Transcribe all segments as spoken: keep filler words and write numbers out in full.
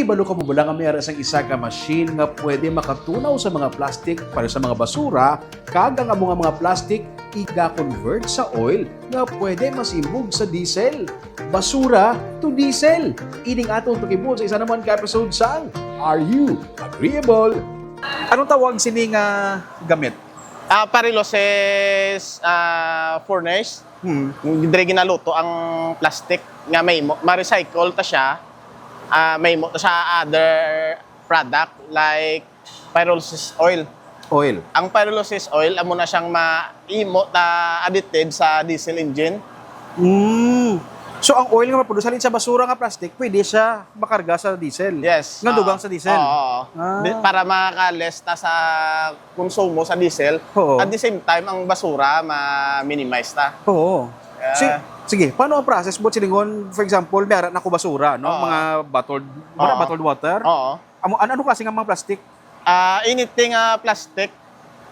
Balo ka mo bala nga may ara sang isa ka machine nga pwede makatunaw sa mga plastic para sa mga basura, kag ang amo nga mga plastic iga-convert sa oil nga pwede masimbog sa diesel. Basura to diesel. Ining atong pakibuot sa isa naman ka episode sang Are You Agreeable? Anong tawag sini nga gamit? Ah, pyrolysis, ah, furnace. Hmm. Diri ginaluto ang plastic nga may mo, ma-recycle ta siya. Ah, may mo ta sa other product like pyrolysis oil. Oil. Ang pyrolysis oil, amo na siyang maimo ta additive sa diesel engine. Mm. So, ang oil nga maproduce halin sa basura nga plastic, pwede siya makarga sa diesel? Yes. Nga Oo. dugang sa diesel? Oo, oo. Ah. Di, para makaka-less ta sa konsumo sa diesel. Oo. At the same time, ang basura ma-minimize ta. Oo. Yeah. Si-, sige, paano ang process mo? Silingon, for example, may ara na ko basura, no? Oo. Mga bottled, mga Oo. bottled water? Oo. Amo, ano, ano klase nga mga plastic? Ah, anything, ah, plastic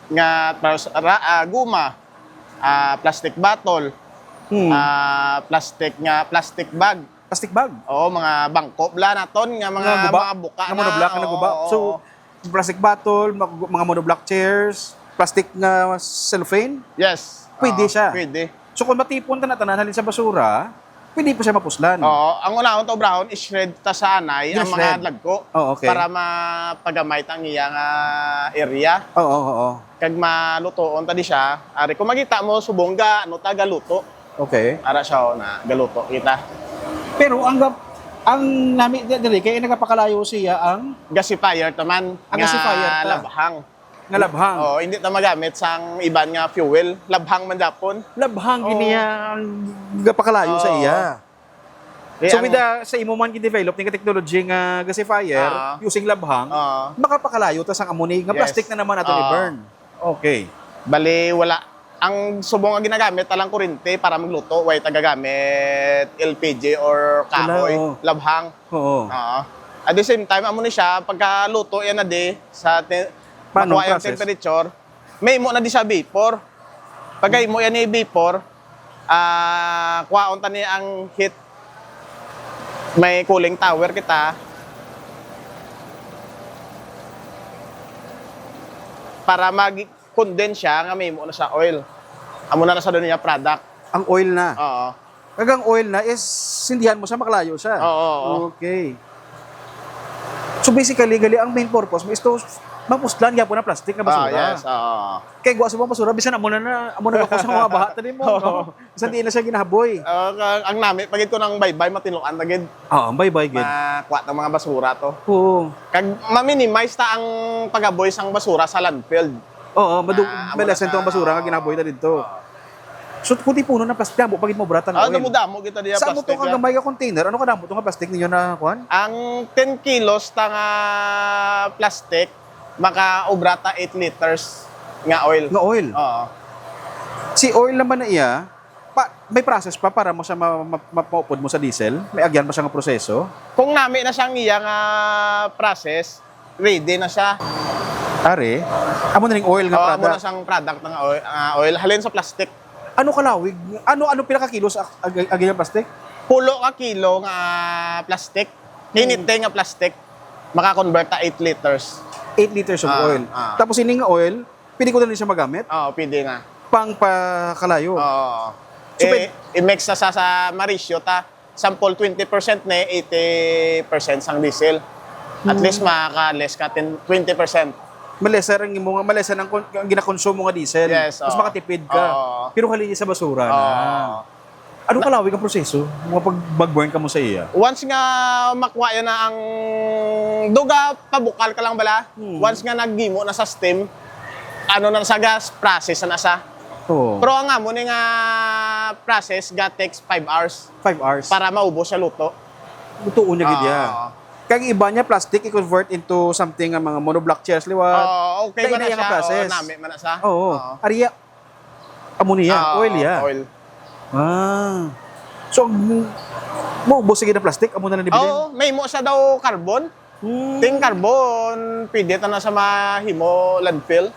nga pras-, ra-, ah, guma, ah, plastic bottle, Hmm. ah, plastic nga, plastic bag. Plastic bag? Oo, mga bangko bala naton nga mga, Nga guba? mga buka Nga na. monoblock nga Oo, naguba? oo. So, plastic bottle, mag-, mga monoblock chairs, plastic nga cellophane? Yes. Pwede Oo, siya? pwede. So, kung matipon ta na tanan halin sa basura, pwede pa siya mapuslan? Oo. Ang unahon ta obrahon, i-shred ta sa anay ang mga Gina-shred? dagko Oh, okay. para mapagamay ta ang iya nga area. Oo, oo. Kag malutoon ta di siya. Ari, kung makita mo, subong ga, ano ta, galuto. Okay. Ara siya, oh, na, galuto kita. Pero ang gap-, ang nami di-, diri, kay nagapakalayo siya ang Gasifier ta man, Ang nga gasifier ta. labhang. Nga labhang. Oo, hindi ta magamit sang iban nga fuel. Labhang man gapon. Labhang Oo. gini ang gapakalayo sa Oo. iya. Eh, So, ang with the, sa imo man gi-develop ni nga technology nga gasifier, Ah. using labhang, Ah. makapakalayo ta sang amo ni nga Yes. plastic na naman ato ni Ah. burn. Okay. Bali, wala. Ang subong nga ginagamit ta lang kurente para magluto, way ta gagamit L P G or Wala, kahoy, oh. labhang. Oo. Oo. At the same time, amo ni siya, pagkaluto yan na di, sa te-, Paano ang makuha yung process? temperature, may imo na di siya vapor. Pagka imo yan ni vapor, ah, kuhaon ta ni ang heat. May cooling tower kita para mag-condense siya nga may imo na sa oil. Amo na na sa doon niya product. Ang oil na? Oo. Kag ang oil na is sindihan mo siya, makalayo siya. Oo, oo. Okay. So, basically, gali ang main purpose mo is to mapuslan gyapon ang plastic nga Ah, basura. yes, oo. Kay gwa sa mga basura, bisan amo na na, amo na gapos ang mga baha, tani mo, no? Oo. Bisan di na siya ginahaboy. Ah, ka-, ang nami, pagid ko ng baybay, matinuan na gid. Oo, ang baybay gid. Makuha ng mga basura to. Oo. Kag ma-minimize ta ang pagaboy sang basura sa landfill. Oo, madu-, Ah, amo may na lesson sa to ang basura nga ginaboy na dito. Oo. So, kung tipunon ang plastic, damo pa gid maobra ta nga Ah, oil. Damo-damo kita diya Sa amo to plastic, ka ah. gamay nga container, ano ka damo to nga plastic ninyo na kuan? Ang ten kilos ta nga plastic, makaobra ta eight liters nga oil. Nga oil? Oo. Si oil naman na iya, pa, may process pa para mo siya ma-, ma-, ma-, maupod mo sa diesel? May agyan pa siya nga proseso? Kung nami na siyang iya nga process, ready na siya. Are, amo na ning oil nga Oo, amo product. na siyang product nga oil, ah, oil. Halin sa plastic. Ano kalawig? Ano, ano pila ka kilos ag-, ag-, agi nga plastic? Pulo ka kilo nga plastic. Hmm. Anything nga plastic, maka-convert ta eight liters. Eight liters of Ah, oil. ah. Tapos ini nga oil, pwede ko na rin siya magamit? Oo, pwede na. Pang pakalayo? Oo. So, Eh, pwede i-mix sa, sa, sa marisyo ta. Sample, twenty percent na, eighty percent sang diesel. At Hmm. least, makaka-less ka ten, twenty percent. Malesser ang imo nga, malesser ang kon-, ang ginakonsumo nga diesel. Yes, Mas oo. makatipid ka. Oo. Pero halin sa basura na. Oo. Ano kalawig ang proseso? Mga pag, mag-burn ka mo sa iya? Once nga makuha yan na ang duga, pabukal ka lang bala. Hmm. Once nga naghimo na sa steam, ano na sa gas, process na sa. Oo. Pero ang amo ni nga process, ga takes five hours. Five hours. Para maubos siya luto. Lutuon niya gid iya. Oo. Kag iba niya plastic i-convert into something nga mga monoblock chairs liwat. Oo, okay Lain man na na iya nga siya. process. Oo, nami man na siya. Oo. Oo. Ariya, amo niya, Ah, oil iya. oil. Ah. So, ang maubos sige na plastic, amo na lang ni bilin? Oo, may mo sa daw carbon. Hmm. Ting carbon, pwede ta na sa mahimo landfill.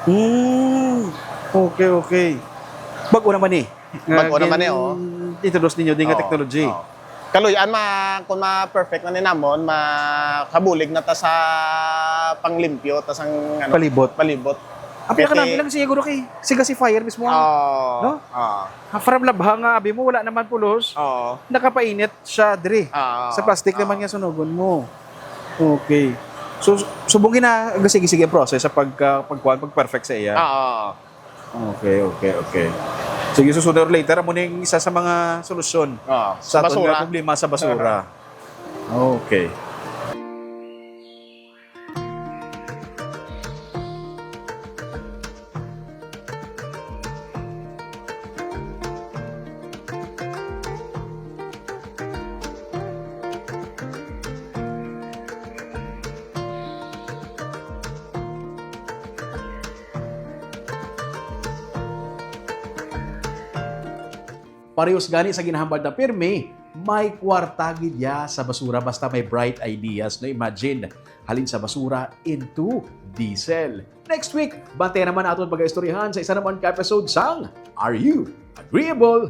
Hmm. Okay, okay. Bag-o naman ni. Bag-o naman ni, oh. Introduce ninyo din nga Oo, technology. Oo. Kaluy-an, ma, kung ma-perfect na ni namon, makabulig na ta sa panglimpyo, ta sang, ano, Palibot. palibot. Ang pinaka Kasi- namin lang siguro kay sigasifier mismo. Oo. No? Oo. Ha, from labha nga abi mo, wala naman pulos. Oo. Nakapainit siya diri. Oo. Sa plastic Oo. naman nga sunugon mo. Okay. So, subong na, sige-sige ang process sa pagka, pagkuhan, pag-perfect sa iya. Oo. Okay, okay, okay. Sige, so sooner or later, amo ning isa sa mga solusyon Oo. sa aton Basura. nga problema sa basura. Okay. Parehos gani sa ginahambal na pirmi, may kwarta gid ya sa basura basta may bright ideas. No, imagine, halin sa basura into diesel. Next week, bantay naman aton pag-istoryahan sa isa naman ka episode sang Are You Agreeable?